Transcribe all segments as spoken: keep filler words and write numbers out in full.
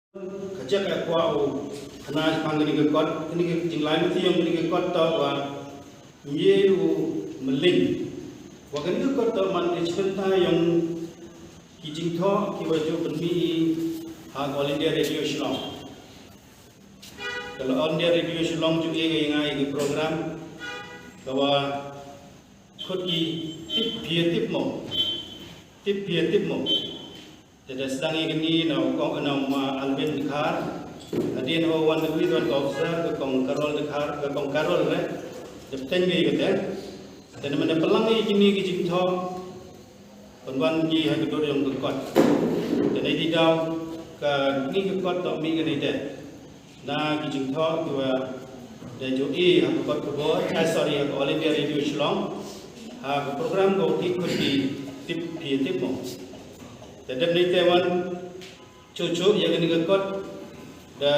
Ka jaka kwah u khana shaphang kane ka kot, kane ka jinglai lynti jong kane ka kot toh wa Ïe u Mylliñ. Wa kane ka kot toh man ka jingpynta jong ki jingthoh kiwa ju pynmih ha ka All India Radio Shillong. Ka la All India Radio Shillong ju e ka ïa nga ïa ki program kawa khut ki Tip Phi Tip Mo. Tip Phi Tip Mo. Te da sdang ïa kane na u kong, na u ma Alvin Dkhar. Hadien ho wan ka wi wan ka officer ka kong Carol Dkhar, ka kong Carol re. Da pynten ïa kate. Te na mynta pynlang ïa kine ki jingthoh. Pynwan ki ha ka dur jong ka kot. Te na i daw kane ka kot toh mih kane te. Na ki jingthoh kiwa da ju e ha ka kot khubor, eh, sorry, ha ka All India Radio Shillong, ha ka program ko ki khut ki Tip Phi Tip Mo. Te dep ni te wan chuh chuh ïa kane ka kot da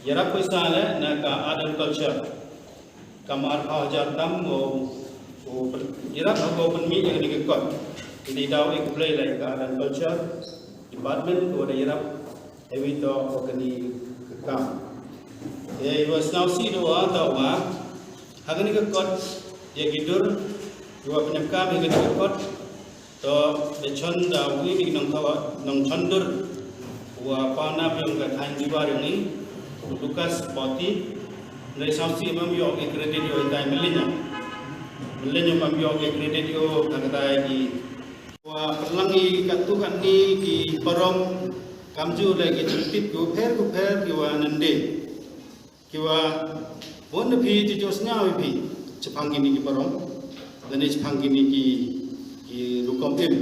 ïarap pisa le na ka Art and Culture. Kam arphew hajar tam mo u ïarap ha ko pynmih ïa kane ka kot. Te i daw e khublei la ïa ka Art and Culture Department ko da ïarap Ewi to ko kani ka kam. Te iwa sngewsih da wa to wa ha kani ka kot ïa ki dur iwa pynïap kam ïa kani ka kot. To da chon da wi ni nong thawa nong chon dur wa pa na biong ka thaiñ Diwar ïong i Lucas Boti. Nai sngewsih mam ïoh ki credit ïo tai Mylliñ. Mylliñ mam ïoh ki credit ïo ka tai ki Wa pynlang i katto katne ki parom kamjooh leh ki jingtip kiwa pher kiwa pher kiwa nangdie. Kiwa bun na phi ju sñiaw i phi chaphang kini ki parom lane chaphang kini ki, ki rukom im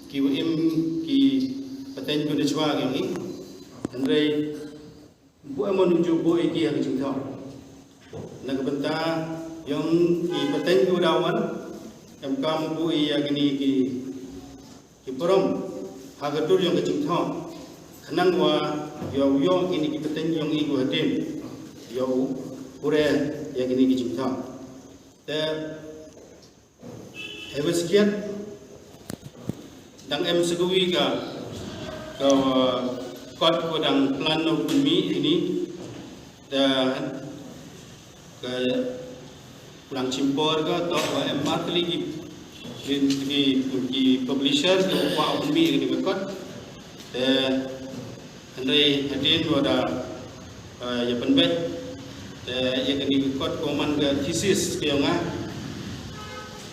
kiwa im ki pateng kiwa da chwa ki ngi. Hynrei Buh em u ju buh ïa ki ha ka jingthoh. Na ka bynta yong ki pateng ki u daw wan em kam buh ïa kini ki, ki parom ha ka dur yong ka jingthoh. Khnang wa ïoh, ïoh kini ki pateng yong i ki hadien ïoh u pure ïa kini ki jingthoh. Te Hei ba skhiat dang em sa kawi ka, ka, uh, kot ko dang plan no pynmih ini da ka plan chimpor ka to wa em markli ki, ki, ki, ki publisher ki wa pynmih ini ka kot. Te Hynrei hadien wa da, eh, ïa pynbeit, eh, ïa kani ka kot ko man ka thesis ka yong nga.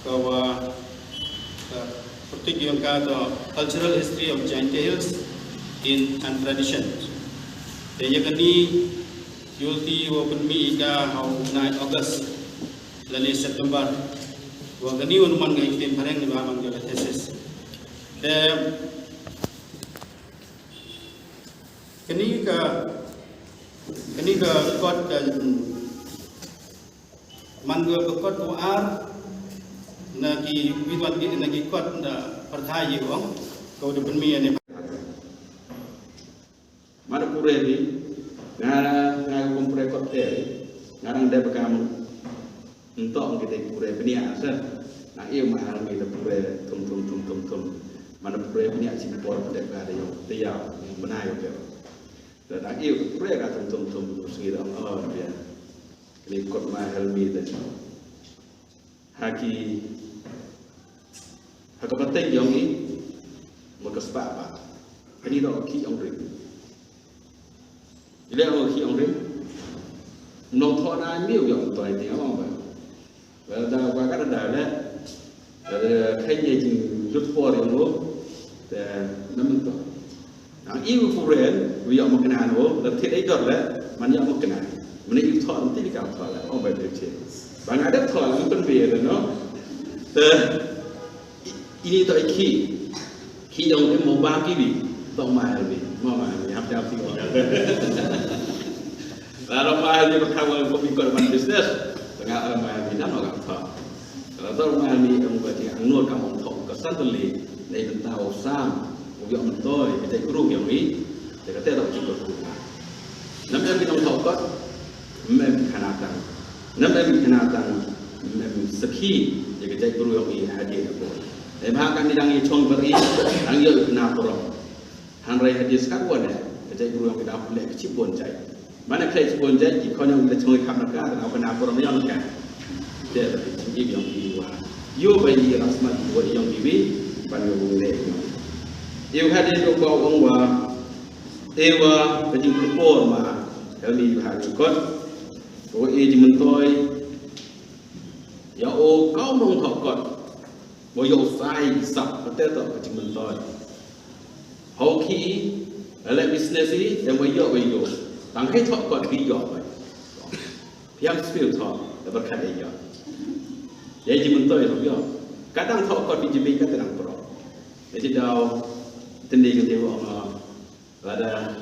Ka wa, ka pyrtuid yong ka to Cultural History of Jaintia Hills in and Tradition. Te ïa kani yulti wa pynmih ka ha u bnai August lane September. Wa kani wa man ka ktien phareng ni ba man ka thesis. Te Kani ka, kani ka kot ka, man ka kot ko ar na ki bidwan ki na ki kot na pyrthai ïa ong ko da pynmih ne. Mana pure ni nga nga ko pure kot te nga dang de bakam. Ntok kita pure bniah sa. Na iu mahal mi da pure tum tum tum tum tum. Mana pure bniah si por pure ka da yo. Da ya. Mana yo ke. Da na iu pure ka tum tum tum tum si da ong oh ya. Ni kot mahal mi da. Haki. Haka pateng yong i. Maka spa pa. Ani da ki ong ring. Ile ong ki ong ring. Nong tho na mi u yong toi ti ong ba. Wel da wa ka da le. Da da khen ye jing lut por yong lo. Da nam to. Nang i u ren u yong ma kena no. Da ti dei dor le. Man yong ma kena. Man i tho ti ka tho le. Ong ba de ti. Ba nga de tho le pen be no. Da Ini to i khi. Khi yong i mo ba ki bi. To ma hel bi. Mo ma hel bi. Hap jam ti mo. Lalo ma hel bi ba ka wa ko bi ko ban business. Tengah ma hel bi na ma ka to. Lalo to ma hel bi em ba ti ang nur ka mo to ka san li. Nei benta o sam. Mo yong to i te kru yong i. Te ka te to ki ko kru. Nam em ki nong to ko. Mem khana tang. Nam em khana tang. Mem sakhi. Ïa ka jait bru yong i hadien ko. Em ha kan dang i chong bari. Dang ïoh khana porong. Hynrei hadien skat wan eh. Ka jaitbru yong phi da phi leh ka chibun jait. Mane ka chibun jait ki khon yong phi da chong i kham na ka, da na ka na por yong ka. Te da phi chim i yong phi wa. Yo ba i rasmat wa yong phi wi ban yo leh yong. Yo ka de do ko ong wa. E wa ka jingkyrpor ma ka mi ba ha kot. Ko e jingmyntoi. Ya o kau nong thok kot. Mo yo sai sap pete to ka jingmyntoi. Hau ki leh business i em wa yo wa yo. Tang hei thok kot bi yo wa. Piam spill thok da berkat e yo. Ya jingmyntoi thok yo. Kadang thok kot bi jibing ka tenang pro. Ya ji dau tende ka dewa ma lada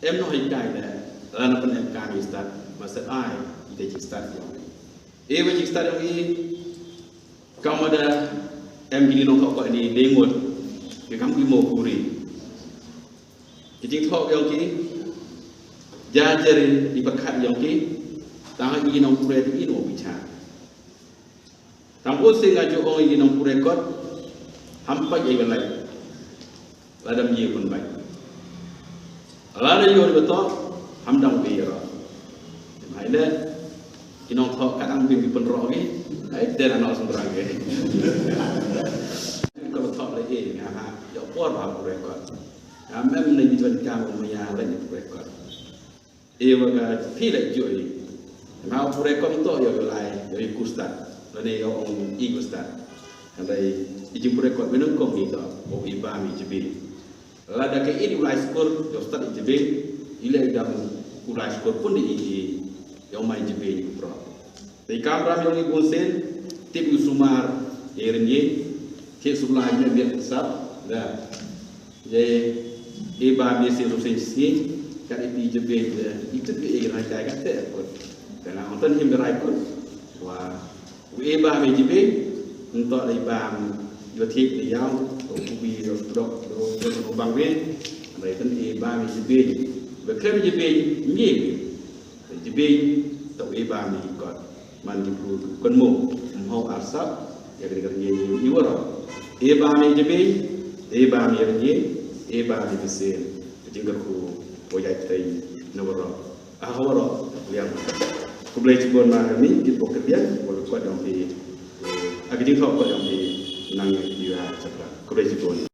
em no hei kai le lada pen em kai start masa ai ite ji start yo. E wa ji start yo i Kam da em kini nong thok ko ni dei ngut. Ki kam ki mo kuri. Ki jingthok yong ki. Ja jeri i pakat yong ki. Tang i nong pure ti i no bicha. Tang u sing aju ong i nong pure kot. Hampa i belai. Lada mji pun bai. Lada yo ni betok ham dang bi ro. Mai le ki nong thok kadang bi pun ro gi. Ai te na no sumbrang gi. Ko thok le e nga ha yo por ba ku rekod. Ya mem ne ni ban kam ma ya le ni rekod. E wa ka phi le joi. Ma pure kom to yo lai yo i kustat. Lane yo ong i kustat. Andai i jing pure kom menung kom ni to. O i ba mi jibi. Lada ke i di ulai skur yo stat i jibi. I le i dam ulai skur pun di i yo mai jibi ni pro. Te kam ram yong i bun sen tip u sumar e ren ye. Te sumar ne biak sap da. Ye e ba mi sen rusen si kat i pi jebe de i tut ke e rai kai kat te put. Kana ontan him rai put. Wa u e ba mi jebe nto le ba mi yo tip le yau to ku bi yo dok do yo no bang we. Rai tan e ba mi jebe. Be klem jebe mi. Te jibing to e ba mi kot man ki pru kon mo mho arsap ya kri kri ni ni waro e ba mi jibing e ba mi ri e ba mi bisen jing kar ku o ya tai na waro a waro yang ku blai jibon ma ni ki pok ke biang ko ko dong pi a ki jing ko ko dong pi nang ya chakra ku blai jibon.